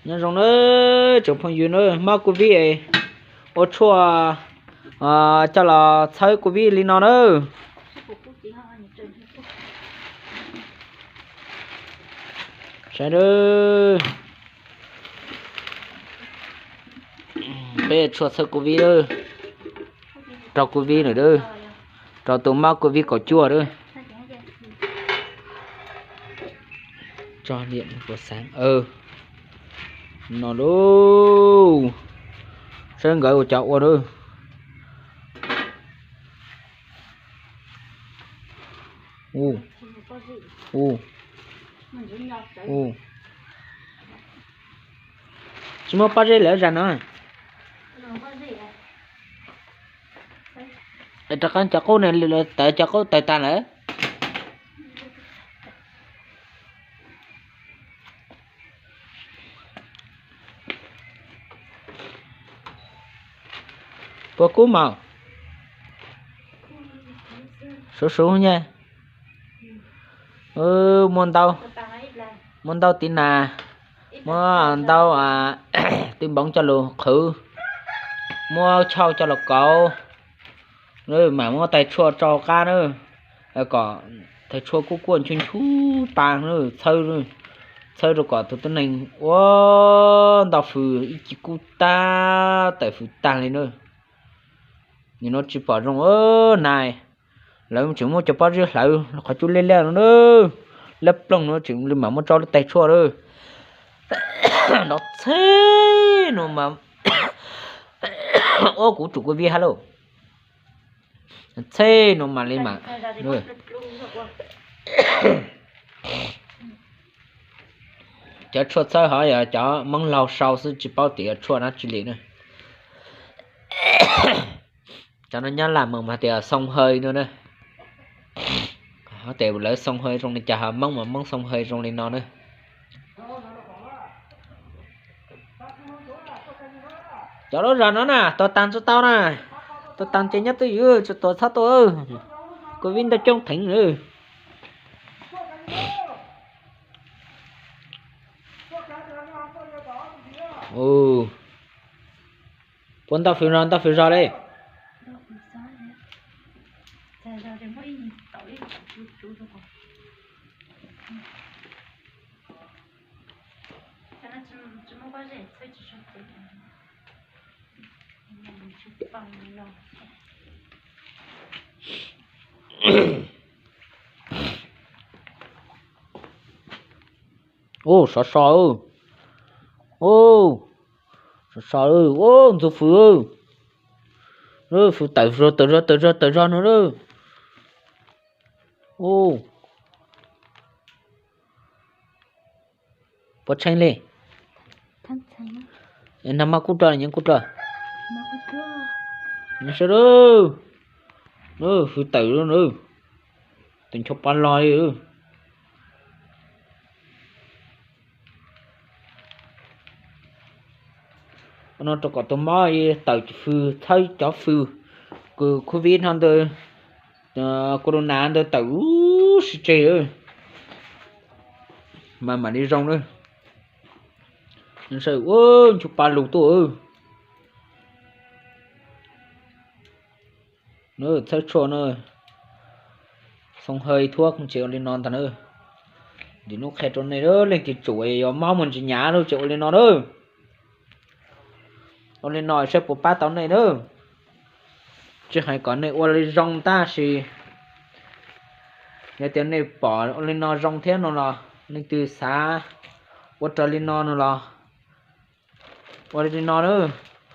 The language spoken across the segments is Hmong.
Nyob zoo nawb tsoom phooj ywg nawb, mob covid ua tshuaj coj los txhawb covid li no nawb. Saib nawb, peb tshuaj txhawb covid nawb, rau covid nawb, rau tus mob covid kaum cuaj nawb. Tso niam tus xeeb no lauj, saib nkawd ua cov ua nawb. Tsis muaj pob zeb lawm zag no. Rov qab cov qub ne, tawv cov qub tawg tag lawm. Puas kub mas? Suv suv nyaj. Muaj ntau, muaj ntau tiv nas, muaj ntau tib npoov coj lug qhwv, muab chauj coj lug kauv, mam muab tais tshuaj rau qab na, kom tais tshuaj kuj kuaj nchuj nchuj pa, txhawb, txhawb rau kom tus tib neeg ua ntau fws ib ce kub tag tawm fws tag li na. Nim no tsis pom zoo na, lawv tseem muab cov pob zeb hlawv qhov cub liab liab no na, liab ploog no tseem li mam muab tso lub tais tshuaj na. Nov txhij no mas, ua kuv tsum kuv vij hab lauj. Txhij no mam li mam. Cov tshuaj txhawb hov yog cov Moob Laug sau xwb, tsis paub tias yog tshuaj dab tsi li na. Cov no nyob Lam Meej mas tias xoo hawj no na. Tes lawv xoo hawj zoo li cas, ho Moob mas Moob xoo hawj zoo li no na. Cov lub zos no na, tuag tag tsis tau na, tuag tag ces nyob twj ywm, tsis tuag txhob tuaj, covid ntau coob theev. Puas ntau fws zog, ntau fws zog li? Ub, sov so, ub, sov so, ub, ntxuav fws, fws tawm zog tawm zog tawm zog tawm zog no. Ub, puas tsheej li? Nag hmo kuj rog, nyob kuj rog. Sawv daws, fws tawm, tus ncho pa log li. No rau kom tus mob tawm fws, txhawb cov fws kws covid no ntawd, corona ntawd tawm ub sib tseg, mas mam li zoo na. Ua nchu pa lug tuaj. Txhawb tshuaj na, xoo hawj thuab tseem ua li no ntag na. Nim no qhia rau nej, leej twg tsum yuav mob mus ntsis hnyav lawm tseem ua li no na. Ua li no saib puas pab tau nej na. Tsis hais kom nej ua li zoo tab sis yog tias nej pom ua li no zoo thiab no los, leej twg xav ua raws li no no los ua li no na,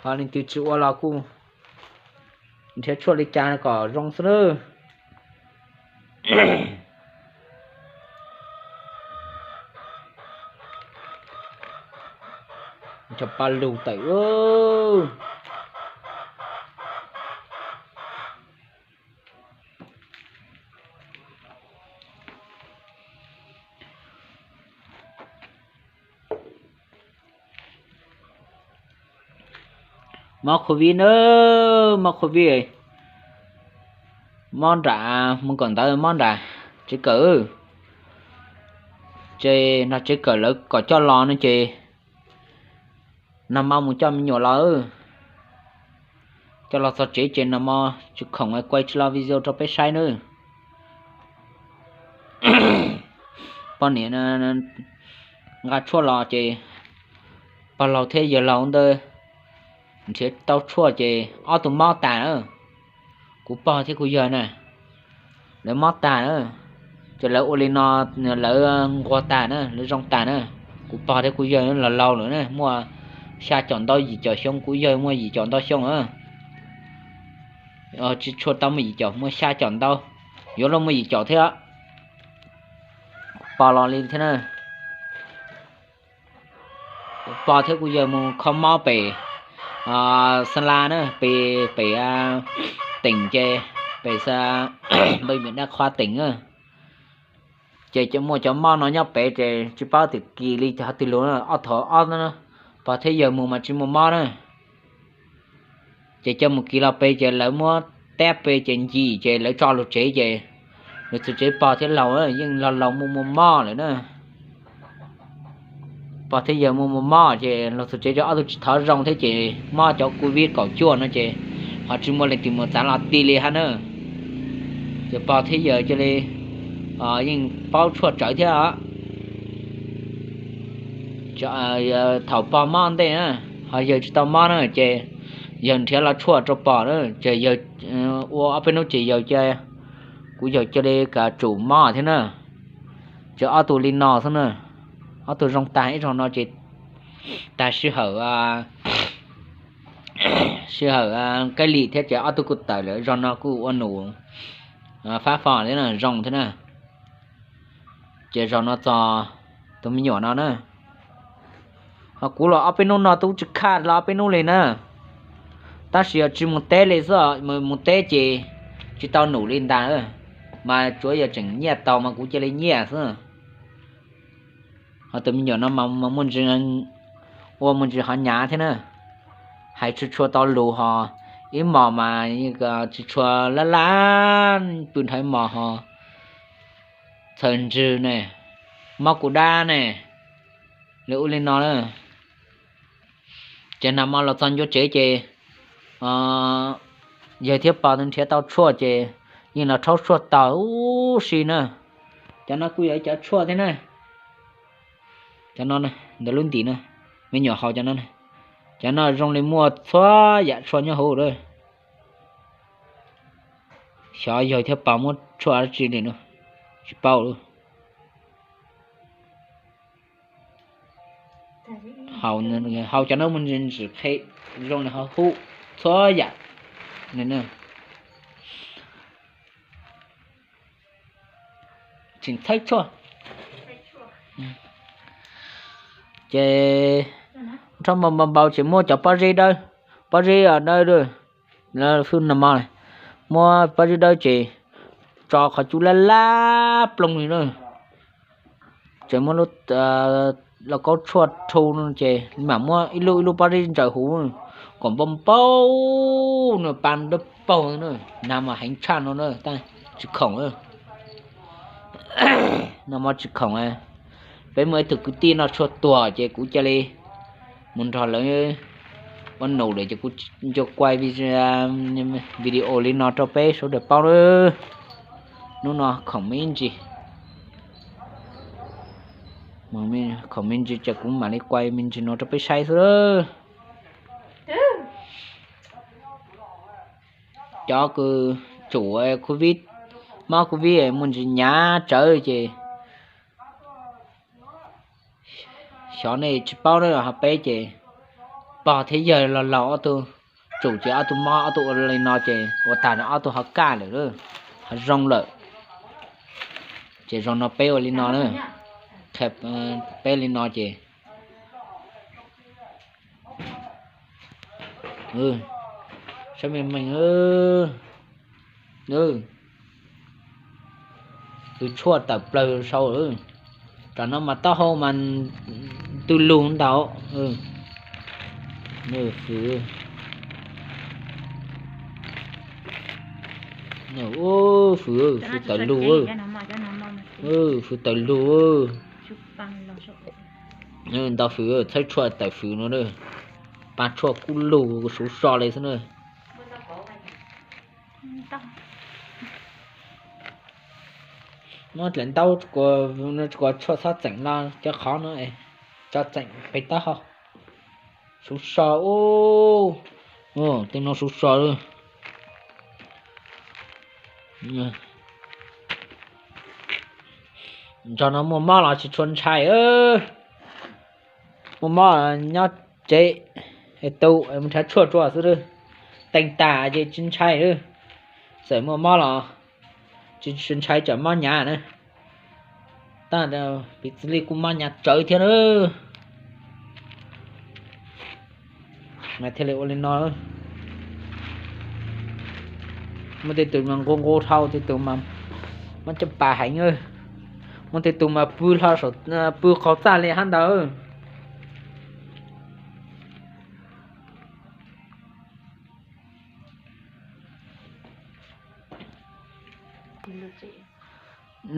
ho leej twg tsis ua los kuj nrhiav tshuaj li cas kom zoo xwb na. Cov pa lug tawm. Mob covid na, mob covid, mob nram mus kawm ntawv, mob nram tsev kawm, ces nram tsev kawm lawv kom coj los no ces Nag hmo mus coj me nyuam los, coj los txog tsev ces nag hmo tsis khoom kuaj tsis lo video rau peb saib nawb. Poj niam nqa tshuaj los ces pog laug thiab yawg laug ntawd nrhiav tau tshuaj ces ob tug mob tas na. Kuv pog thiab kuv yawg na, lawv mob tas na, ces lawv ua li no, lawv nquag tas na, lawv zoo tas na. Kuv pog thiab kuv yawg los laus lawm na, muaj xya caum ntau yim caum xyoo, kuv yawg muaj yim caum ntau xyoo na. Tsis tshua tau muaj yim caum, muaj xya caum ntau, yuav luag muaj yim caum thiab. Kuv pog los li thiab na. Kuv pog thiab kuv yawg mus kho mob pem Xas Las na, pem, pem teem ces, pem npaj mim dab qhua teem na. Ces muaj cov mob no nyob pem ces tsis paub tias kis li ces ho twg lug, ob thov ob, pog thiab yawg mus mas tsis muaj mob na. Ces coj mus kis los pem ces lawv muab teb pem ces ncim ces lawv tso lug tsev ces lawv txug tsev pog thiab laug yeej laug laug muaj muaj mob lawm na. Pog thiab yawg muaj muaj mob ces lug txug tsev ces ob tug tsis thov zoo thiab ces mob cov covid kaum cuaj no ces ho tsis muaj leej twg mus txav los ti li hab na. Ces pog thiab yawg cia li yeej paub tshuaj tsawv thiab. Thaum pog mob ntej na, ho yawg tsis tau mob na ces yawg nrhiav los tshuaj rau pog na, ces yawg ua ob peb hnub ces yawg cia, kuv yawg cia li kam tsum mob thiab na. Ces ob tug li no xwb na, ob tug zoo tag ib zaug no ces tag sij hawm, sij hawm kab lis thiab ces ob tug kuj tawm lawm, zaug no kuj ua num fab fo thiab na, zoo thiab na. Ces zaum no txog tus me nyuam no na, ho kuv los ob peb hnub no twb tsis khaj los ob peb hnub li na. Tab sis yog tsis mus teb li xwb, mus teb ces tsis tau num li ntag, mas tsuav yog tseem nyiaj tau mas kuv cia li nyiaj xwb. Ho tus me nyuam no mas muaj ntsis, ua muaj ntsis hov hnyav thiab na, hais tsis tshua tau lus ho, ib hmos mas tsis tshua laj laj pw nrho ib hmos ho txhaws ntswg ne, mob kuv dab ne, lawv ua li no na. Ces nag hmo los txog ncua tsev ces yawg thiab pog nrhiav tau tshuaj ces yeej los rhaub tshuaj tag huv si na. Cov no kuj yog ib cov tshuaj thiab na. Cov no ntawm lub ntim no, me nyuam haus cov no. Cov no zoo li muaj txhua yam tshuaj nyob hauv lawm. Xyov yawg thiab pog muab tshuaj dab tsi li no, tsis paub lawm. Haus cov no muaj ntsis ntsis qhe, zoo li ho hub txhua yam li na. Tseem txhawb tshuaj. Ces rhaub npau npau npau ces muab cov pob zeb dawb, pob zeb dawb, nag hmo muab pob zeb dawb ces tso qhov cub laj laj ploog li na. Ces muab lub lauj kaub tshuaj rhu no ces mam muab ib lub ib lub pob zeb ntsaws huv kom npau npau na, pa dawb paug na. Nag hmo heev tshaj no na, tab tsis khoom. Nag hmo tsis khoom. Peb muaj ib tug kwv tij noj tshuaj tuag ces kuv cia li mus nrog lawv ua num lawm ces kuv cia li kuaj video li no rau peb sawv daws paub na. Hnub no khoom me ntsis, khoom me ntsis ces kuv mam li kuaj me ntsis no rau peb saib xwb. Cov kws tsum covid, mob covid muaj ntsis hnyav tsawv ces xyov nej tsis paub na, ho peb ces pog thiab yawg laug laug ob tug tsum ces ob tug mob ob tug ua li no ces ua tag no ob tug ho kaj lawm, ho zoo lawm. Ces zaum no peb ua li no na, peb li no ces saib meej meej, tus tshuaj tawm plaws sau, tam no mas taub hau mas tw lug ntau. Fws, fws, fws tawm lug, fws tawm lug. Nta fws, txhawb tshuaj tawm fws no na. Tshuaj kub lug suv so li xwb na. Muab dlaim ntaub kuas tshuaj txhob txeem no cov qhov no, tso txeem pem taub hau. Suv so, ub, tej no suv so lawm. Ntsog no muaj mob los tsis tshua ntshai. Muaj mob nyob tsev tu mus nrhav tshuaj rua xwb, teem tas ces tsis ntshai. Txawm muaj mob los tsis ntshai tsam mob hnyav na. Tab piv txwv li kuj mob hnyav tsawv thiab na. Mas thiaj li ua li no. Muaj tej tug mas nqus nqus dhau, tej tug mas mob caj pas heev. Muaj tej tug mas pw hlo saum, pw qaug txaj li hab ntawd.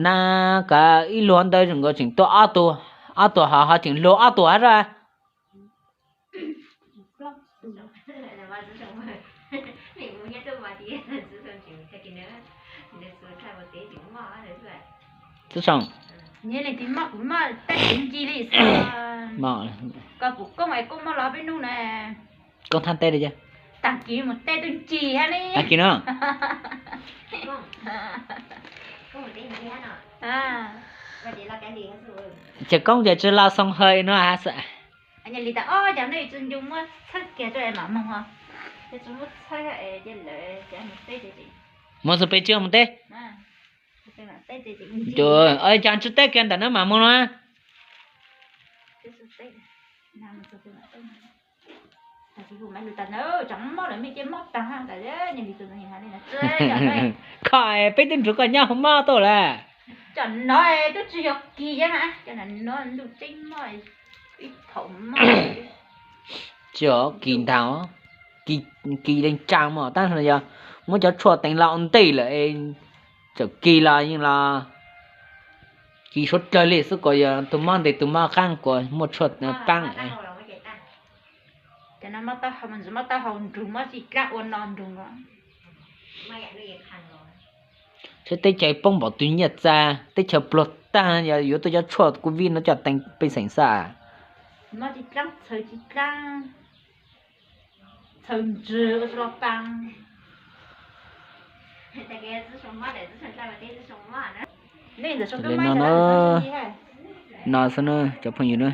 Na, kav ib luag ntawd nkawd tseem tuaj ob tug, ob tug ho ho tseem luag ob tug hab zaj. Txwj Soo, koj puas koob es koob muab los peb nub na? Koob thaj teb li, tag kis mus teb twb ncig hab li. Tag kis no. Ces koob ces tsi los xoo hawm no hab xwb. Li tas ob cov nej tsi ncu muab txhawb kiag rau es mam moog os. Muab xub peb tsi mus teb. Cas tsi teb kiag ntawm no mam moog no. Koj, peb tub ntsuag koj nyob hauv mob tau lawm. Cov no twb tsis yog kis, cov no ntuj tseeb mob, ib thaum mob. Tsis yog kis ntag, kis leej tsaa mas tab sis yog muab cov tshuaj teev los ua ntej lawm, txawm kis los yeej los kis suav dlawg li xwb, kuas yog tug mob ntev tug mob qaab kuas muaj tshuaj paab. Cov no mob taub hau, mob taub hau nrug, mob txhaj dlaab ua no nrug. Saib teb chaws poob npaum twg nyiaj txiag, teb chaws pluag tag, yog yuav tuaj cov tshuaj covid no coj teev pej xeem xwb. Mob txhaj dlaab, txhaj dlaab, txhaj ntswg ua tsi los paab. Li no, no xwb na cov phooj ywg na.